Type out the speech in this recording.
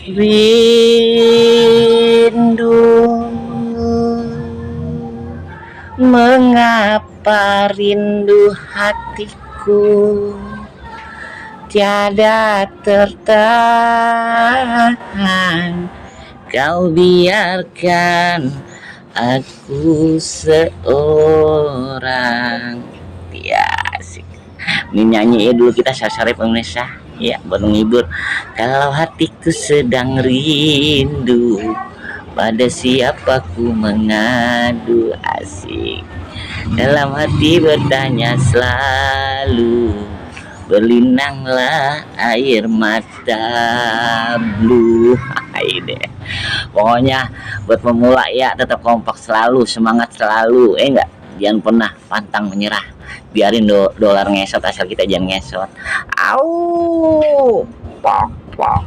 Rindu, mengapa rindu hatiku tiada tertahan, kau biarkan aku seorang. Ya asik. Ini nyanyi dulu kita sasare pemirsa. Ya buat menghibur. Kalau hatiku sedang rindu, pada siapa ku mengadu, asik. Dalam hati bertanya selalu, berlinanglah air mata blue. Ini pokoknya buat pemula ya, tetap kompak selalu, semangat selalu, enggak, jangan pernah pantang menyerah. Biarin dolar ngesot asal kita jangan ngesot. Au, pok pok.